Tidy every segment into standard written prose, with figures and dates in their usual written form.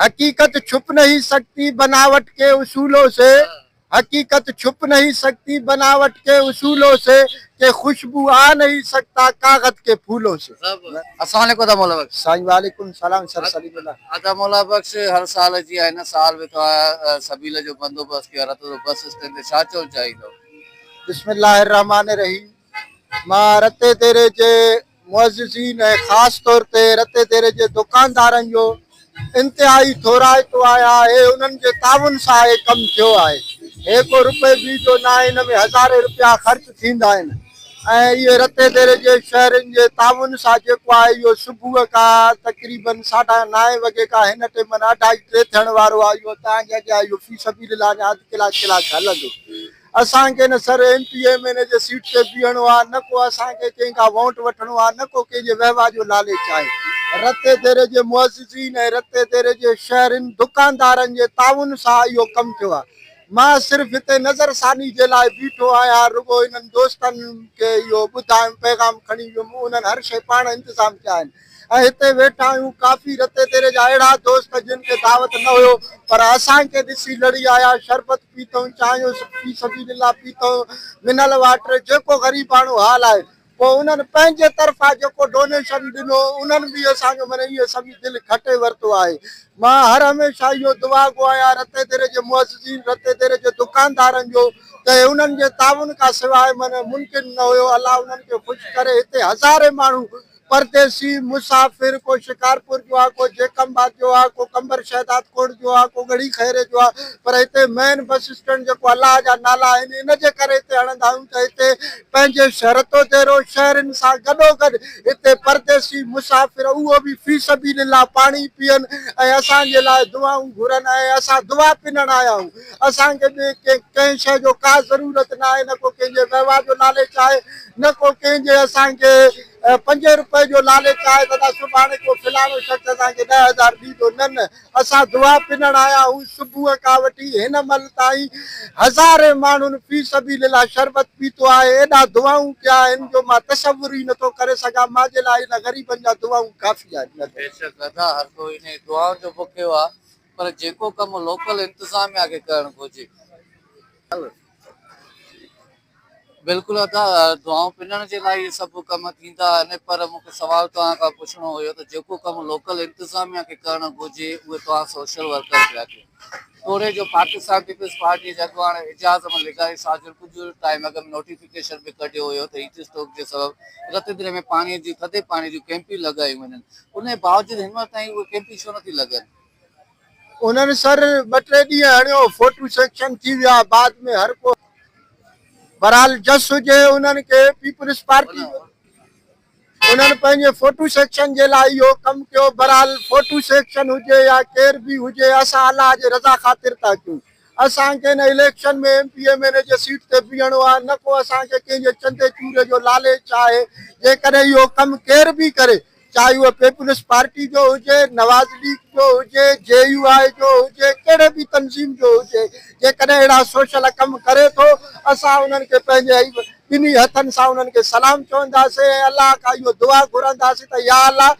حقيقت چھپ نہیں سگهتي بناوٽ ڪي اصولو سي حقيقت چھپ نہیں سگهتي بناوٽ ڪي اصولو سي ڪي خوشبو آ نہیں سگهتا ڪاغذ ڪي ڦولو سي. السلام عليڪم ادا مولا بخش. سائين وعليڪم السلام سر سليم الله. ادا مولا بخش هر سال جيان هن سال به توهان سبيل جو بندوبست ڪيو آهي رتوديرو بس اسٽينڊ تي ڇا چوڻ چاهيندو. بسم الله الرحمٰن الرحيم مان رتي ديري جي معززين ۽ خاص طور تي رتي ديري جي دڪاندارن جو انتهائي ٿورائتو آهيان هي انهن جي تعاون سان هي ڪم ٿيو آهي هي ڪو رپئي ٻي جو ناهي هن ۾ هزارين رپيا خرچ ٿيندا آهن ۽ اهي رتي ديري جي شهرين جي تعاون سان جيڪو آهي اهو صبح کان تقريبن ساڍا نائين وڳي کان هن ٽيم اڍائي ٽي ٿيڻ وارو آهي اهو توهان جي اڳيان اهو في سبيل الله اڃا اڌ ڪلاڪ ڪلاڪ هلندو اسان کي نه sir M P M N A جي سيٽ تي بيهڻو آ نه ڪو اسان کي ڪنهن کان وونٽ وٺڻو آ نه ڪو ڪنهن جي وهوا جو لالچ آهي. رتي ديري جي معززين ۽ رتي ديري جي شهرين دڪاندارن جي تعاون سان اهو ڪم ٿيو آ. مان صرف هتي نظر ثاني جي لاء بيٺو آهيان رڳو انهن دوستن کي اهو ٻڌايم پيغام کڻي ويم انهن هر شيء پاڻ انتظام ڪيا آهن. ۽ هتي ويٺا آهيون ڪافي رتي تيري جا اهڙا دوست جن کي دعوت نه هيو پر اسان کي ڏسي لڙي آيا شربت پيتئون چانهه في سبيل الله پيتئون منرل واٽر جيڪو غريباڻو حال آهي پوء انهن پنهنجي طرفان جيڪو ڊونيشن ڏنو انهن به اسان جو معنيٰ ائين سمجهي دل کٽي ورتو آهي مان هر هميشه اهو دعاگو آهيان رتي تيري جي معززين رتي تيري جي دڪاندارن جو ته انهن جي تعاون کان سواء معنيٰ ممڪن نه هيو الله انهن کي خوش ڪري هتي هزارين ماڻهو پرديسي، مسافر، ڪو شڪارپور جو آ، ڪو جيڪب آباد جو آ، ڪو قمبر شهداد ڪوٽ جو آ، ڪو ڳڙهي خيري جو آ، پر هتي مين بس اسٽينڊ جيڪو الله جا نالا آهن ان جي ڪري هتي هڻندا آهيون ته هتي پنهنجي رتوديرو شهرين سان گڏوگڏ هتي پرديسي، مسافر اهو به في سبيل الله پاڻي پيئن ۽ اسان جي لاء دعائون گهرن ۽ اسان دعا پنڻ آيا آهيون اسان کي ٻي ڪنهن شيء جو ڪا ضرورت ناهي نه ڪو ڪنهن جي وهوا جو لالچ آهي نه ڪو ڪنهن جي اسان کي پنجين روپئي جو لالچ آهي ته ادا سڀاڻي ڪو فلاڻو شخص اسان کي 10,000 ڏيندو نه نه اسان دعا پنڻ آيا آهيون صبح کان وٺي هن مهل تائين هزارين ماڻهن في سبيل الله شربت پيتو آهي ايڏا دعائون ڪيا آهن جو مان تصور ئي نٿو ڪري سگهان مان جي لاء ان غريبن جا دعائون ڪافي آهن. بيشڪ ادا هر ڪو انهي دعائن جو بکيو آ پر جيڪو ڪم لوڪل انتظاميا کي ڪرڻ گهرجي. بلڪل ادا دعائون پنڻ جي لاء اهي سڀ ڪم ٿيندا آهن پر مون کي سوال توهان کان پڇڻو هيو ته جيڪو ڪم لوڪل انتظاميا کي ڪرڻ گهرجي اهي توهان سوشل ورڪر پيا ڪيو توڙي جو پاڪستان پيپلز پارٽي جي اڳواڻ اعجاز احمد لغاري ساجن ڪجهه ٽائيم اڳ ۾ نوٽيفڪيشن به ڪڍيو هيو ته هيٽ اسٽروڪ جي سبب رتيدري ۾ پاڻي جون ٿڌي پاڻي جون ڪيمپيون لڳايون وڃن ان باوجود هن مهل تائين اهي ڪيمپيون ڇو نٿيون لڳن. انهن سر ٻه ٽي ڏينهن هڻيو فوٽو سيڪشن ٿي ويا بعد ۾ هر ڪو بهرحال جس هجي انهن کي پيپلز پارٽي جو انهن پنهنجي فوٽو سيڪشن جي لاء اهو ڪم ڪيو بهرحال فوٽو سيڪشن هجي يا ڪير به هجي اسان الله جي رضا خاطر ٿا ڪيون اسان کي نه election ۾ M P M N A جي سيٽ تي بيهڻو آهي نه ڪو اسان کي ڪنهن جي چندي چوري جو لالچ آهي جيڪڏهن اهو ڪم ڪير به ڪري چاهي اهو پيپلز پارٽي جو هجي، نواز ليگ جو هجي، جي يو آء جو هجي، ڪهڙي به تنظيم جو هجي، جيڪڏهن اهڙا سوشل ڪم ڪري ٿو، اسان انهن کي پنهنجي ٻنهي هٿن سان انهن کي سلام چونداسين ۽ الله کان اهو دعا گهرنداسين ته يا الله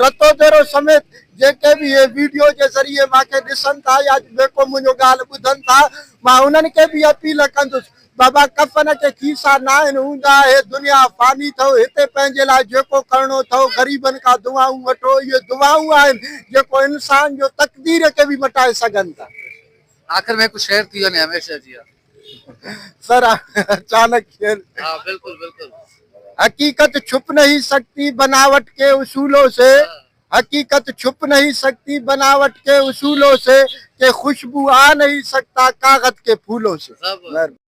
رتوديرو سميت جيڪي به هي ويڊيو جي ذريعي مان کي ڏسن ٿا يا جيڪو منهنجو ڳالهه ٻڌن ٿا مان انهن کي به اپيل ڪندس بابا ڪفن کي کيسا ناهن هوندا هي دنيا فاني ٿئو هتي پنهنجي لاء جيڪو ڪرڻو ٿئو غريبن کان دعائون وٺو اهي دعائون آهن جيڪو انسان جو تقدير کي به مٽائي سگهن ٿا. آخر ۾ هڪ شعر ٿي وڃي هميشه جيان. سر اچانڪ شعر. ها بلڪل بلڪل. حقيقت چھپ نهين سگتي بناوٽ ڪي اصولو سي حقيقت چھپ نهين سگتي بناوٽ ڪي اصولو سي ڪي خوشبو آ نهين سگتا ڪاغذ ڪي ڦولو سي. مهرباني.